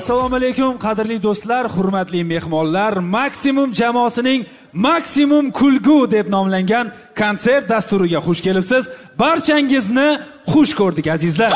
Assalomu alaykum qadrli do'stlar, hurmatli mehmonlar. Maksimum jamoasining Maksimum kulgu deb nomlangan konsert dasturiga xush kelibsiz. Barchangizni xush ko'rdik azizlar.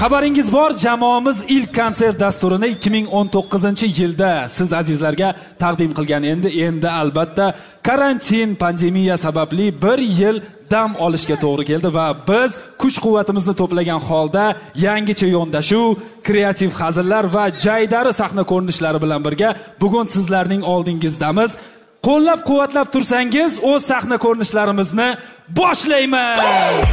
Xabaringiz bor, jamoamiz ilk konsert dasturini 2019-yilda siz azizlarga taqdim qilgan. Endi albatta karantin, pandemiya sababli bir yil dam olishga to'g'ri keldi va biz kuch-quvvatimizni to'plagan holda yangicha yondashuv, kreativ hazillar va jaydari sahna ko'rinishlari bilan birga bugun sizlarning oldingizdamiz. Qo'llab-quvvatlab tursangiz, o'z sahna ko'rinishlarimizni boshlaymiz.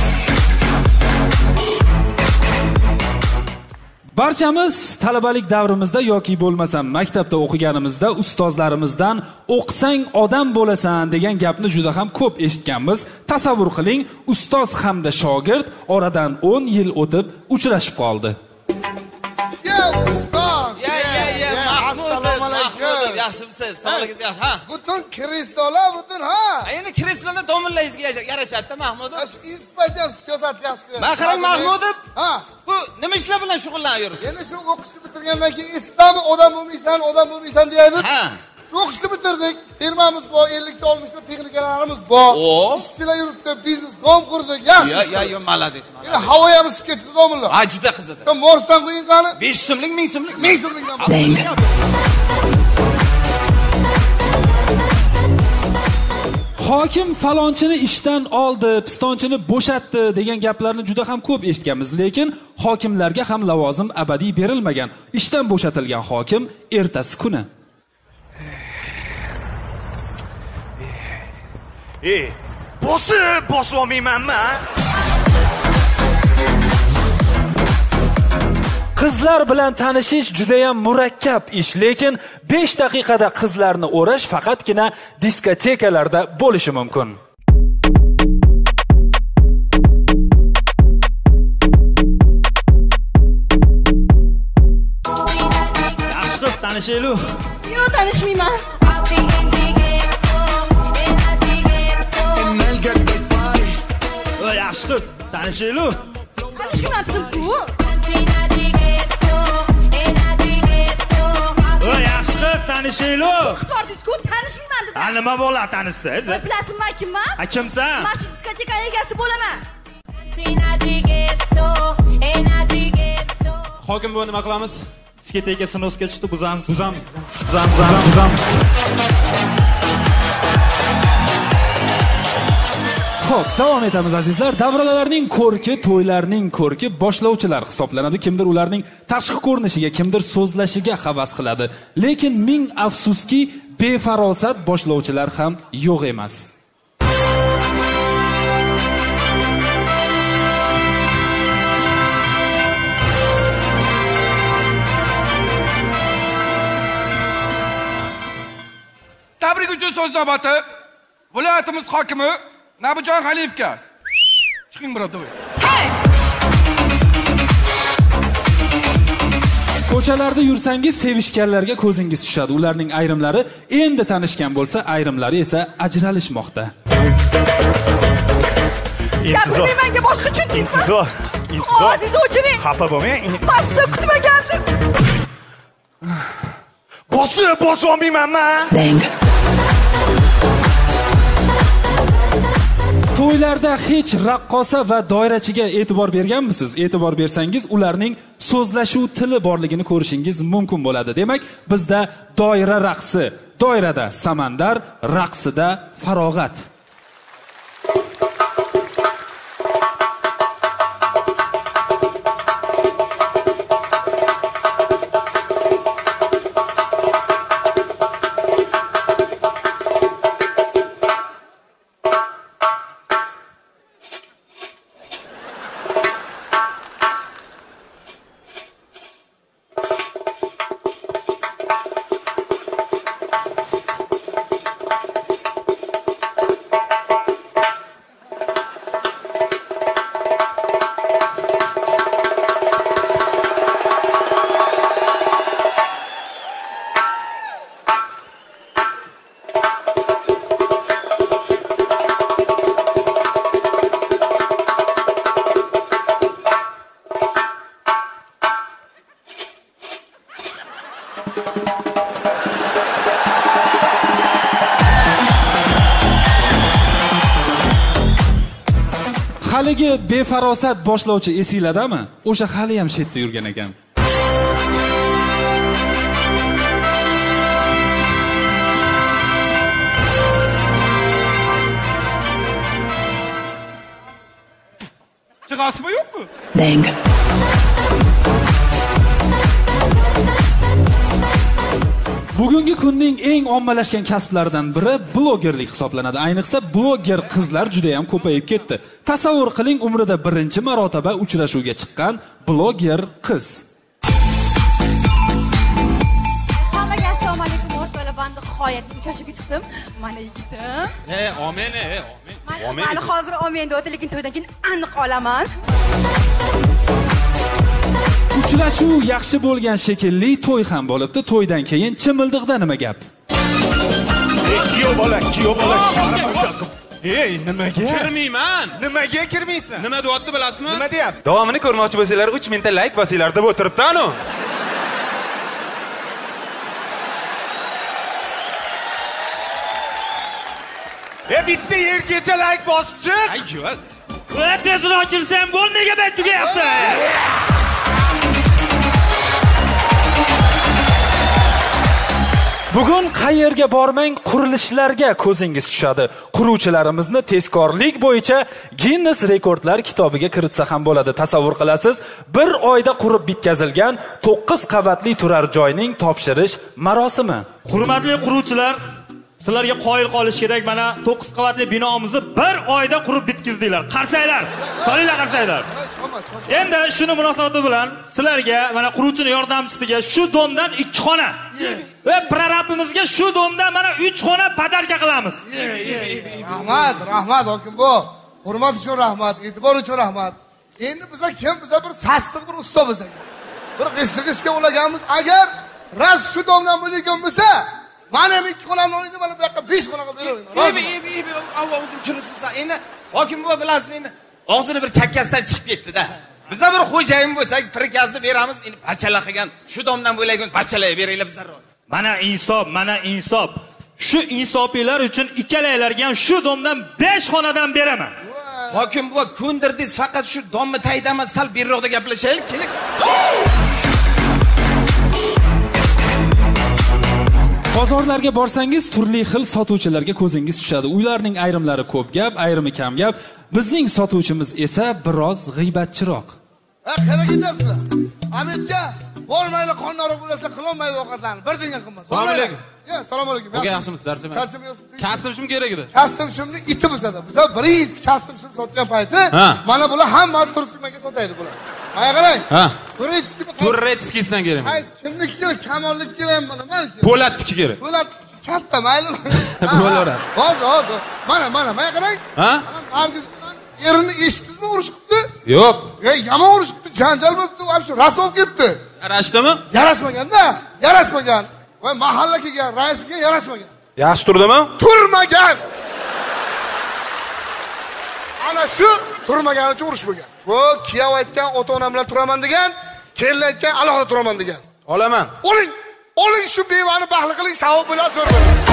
Barchamiz talabalik davrimizda yoki bo'lmasam maktabda o'qiganimizda ustozlarimizdan o'qisang odam bo'lasan degan gapni juda ham ko'p eshitganmiz. Tasavvur qiling, ustoz hamda shogird oradan 10 yil o'tib uchrashib qoldi. Ya ustoz! Ya ya assalomu alaykum. Yaxshimisiz? Sog'ligingiz yaxshi, ha? Butun kristollar, butun ha. Endi kristollar domillangizga yarashadi-da, Mahmudov. Shu inspektor siyosatni yaxshi ko'radi. Men qarang Mahmudov. Ha. Bu nima ishlar bilan shug'ullanib? Endi shu o'qishni bitirgandan keyin islom odam bo'lmaysan, odam bo'lmaysan deydi. Ha. Shu o'qishni bitirdik. Firmamiz bor, 50 ta 60 ta texnikalarimiz bor. Ishchilar yuribdi, biznes dom qurdik. Yaxshi. Ya ya, malades. Endi havo ham isib ketdi domilla. Ha, juda qizidi. Morsdan qo'ying qani. 5 so'mlik, 1000 so'mlik. 1000 so'mlikdan. Hokim falonchini ishdan oldi, pistonchini bo'shatdi degan gaplarni juda ham ko'p eshitganmiz, lekin hokimlarga ham lavozim abadiy berilmagan. Ishdan bo'shatilgan hokim ertasi kuni bosib bosib olmaymanmi? Qizlar bilan tanishish juda ham murakkab ish, lekin 5 daqiqada qizlarni o'rash faqatgina diskotekalarda bo'lishi mumkin. Yaxshi qiz, tanishaylik. Yo'q, tanishmayman. Yaxshi qiz, tanishaylik. Tanishmayman dedim-ku. Yaxshi qiz, tanishaylik. Qo'rqitdingiz-ku, tanishmayman dedim. Ha, nima bo'ladi tanishsangiz? Bilasizmi men kimman? Ha, kimsan? Men shu diskoteka egasi bo'laman. Hokim bu nima qilamiz? Diskoteka sinovga tushdi, buzamiz. Buzamiz. Buzamiz, buzamiz. Xo'p, davom etamiz azizlar. Davralarning ko'rki, to'ylarning ko'rki boshlovchilar hisoblanadi. Kimdir ularning tashqi ko'rinishiga, kimdir so'zlashiga havas qiladi. Lekin ming afsuski, befarosat boshlovchilar ham yo'q emas. Tabrik uchun so'z navbati viloyatimiz hokimi Nabijon G'aliyevga. Chiqing birodar. Hey! Ko'chalarda yursangiz sevishganlarga ko'zingiz tushadi. Ularning ayrimlari endi tanishgan bo'lsa, ayrimlari esa ajralishmoqda. Gapirmang menga, boshqa tushundingizmi? Intizor, intizor. Aziz o'chiring. Xafa bo'lmang. Boshqa kutmagandim. Bosib, bosib olmaymanmi? Dang. To'ylarda hech raqqosa va doirachiga e'tibor berganmisiz? E'tibor bersangiz, ularning so'zlashuv tili borligini ko'rishingiz mumkin bo'ladi. Demak, bizda doira raqsi, doirada samandar, raqsida farog'at. Haligi befarosat boshlovchi esinglardami? O'sha hali ham shetda yurgan ekan. Chiqasizmi yo'qmi? Deng. Bugungi kunning eng ommalashgan kasblaridan biri blogerlik hisoblanadi. Ayniqsa bloger qizlar juda ham ko'payib ketdi. Tasavvur qiling, umrida birinchi marotaba uchrashuvga chiqqan bloger qiz. Hammaga assalomu alaykum, o'rtoqlar. Ben nihoyat uchrashuvga chiqdim. Mana yigitim. Amen, amen. Mana hozir amen deyapti, lekin to'ydan keyin aniq olaman. Uchrashuv yaxshi bo'lgan shekilli, to'y ham bo'libdi. To'ydan keyin chimildiqda nima gap? Kuyov bola, kuyov bola. Ey, nimaga? Kirmayman. Nimaga kirmaysan? Nima deyapti bilasizmi? Nima deyapti? Davomini ko'rmoqchi bo'lsanglar 3000 ta like bosinglar deb o'tiribdi anu. Bitta yergacha like bosib chiq. Ay, yo'q. Tezroq kirsam bo'l, nega bet tugayapti? Bugun qayerga bormang, qurilishlarga ko'zingiz tushadi. Quruvchilarimizni tezkorlik bo'yicha Guinness rekordlar kitobiga kiritsa ham bo'ladi. Tasavvur qilasiz, bir oyda qurib bitkazilgan 9 qavatli turar joyning topshirish marosimi. Hurmatli quruvchilar, sizlarga qoyil qolish kerak. Mana 9 qavatli binomizni bir oyda qurib bitkazdinglar. Qarsanglar, solinglar qarsanglar. Endi shuni munosabati bilan sizlarga mana quruvchining yordamchisiga shu domdan 2 xona va prorabimizga shu domdan mana 3 xona podarka qilamiz. Rahmat, rahmat hokim bu. Hurmat uchun rahmat, e'tibor uchun rahmat. Endi biza kim? Biza bir sassiq bir usta biza. Bir g'isht-g'ishtga ulaganmiz. Agar rast shu domdan bo'lgan bo'lsa, mana ham 2 xonamni olaydi, mana bu yoqqa 5 xonaga beraverman. Ey, avval o'zim chursin. Endi hokim buva bilasizmi endi? Og'zini bir chakkasidan chiqib ketdi-da. Biza bir xo'jayin bo'lsak, prikazni beramiz, endi bachala qilgan, shu domdan bo'lgan bachalay beringlar bizlar rozi. Mana insof, mana insof. Shu insofinglar uchun ikkalanglarga ham shu domdan 5 xonadan beraman. Hokim buva ko'ndirdingiz, faqat shu domni tagida emas, sal beriroqda gaplashaylik, keling. Bozorlarga borsangiz turli xil sotuvchilarga ko'zingiz tushadi. Ularning ayrimlari ko'p gap, ayrimi kam gap. Bizning sotuvchimiz esa biroz g'iybatchiroq. Qayerga ketyapsizlar? Amirga bormanglar, qonnoq bo'lasizlar, qilolmaydi ovqatlarni. Bir dinga qilmas. Assalomu alaykum. Assalomu alaykum. Bugun yaxshimisiz, darchaman. Charchamayapsiz. Kastim shim kerak edi. Kastim shimni iti bo'lsa-da. Bizlar birinchi kastim shim sotgan payti mana bular hammasi tursimaga sotaydi bular. Mana qarang. Turetskiysidan kerak. Qaysi kimniki kerak? Kamolniki kerak mana, mana. Po'latniki kerak. Po'lat katta, maylimi? Bo'laveradi. Hozir, hozir. Mana, mana, mana qarang. Ha? Mana Nargiz bilan erini eshitdingizmi, urush qilibdi? Yo'q. Ey, yomon urush qilibdi, janjal bo'libdi, вообще raso bo'lib ketdi. Yarashdimi? Yarashmagan-da, yarashmagan. Va mahalla kelgan, raisga yarashmagan. Yaxshi turdimi? Turmagan. Ana shu turmagani uchun urush bo'lgan. Bu kiyov aytgan, ota-onam bilan turaman degan, kelin aytgan, alohida turaman degan. Olaman. Oling, oling shu bevani baxli qiling, savob bilan zo'r bo'ladi.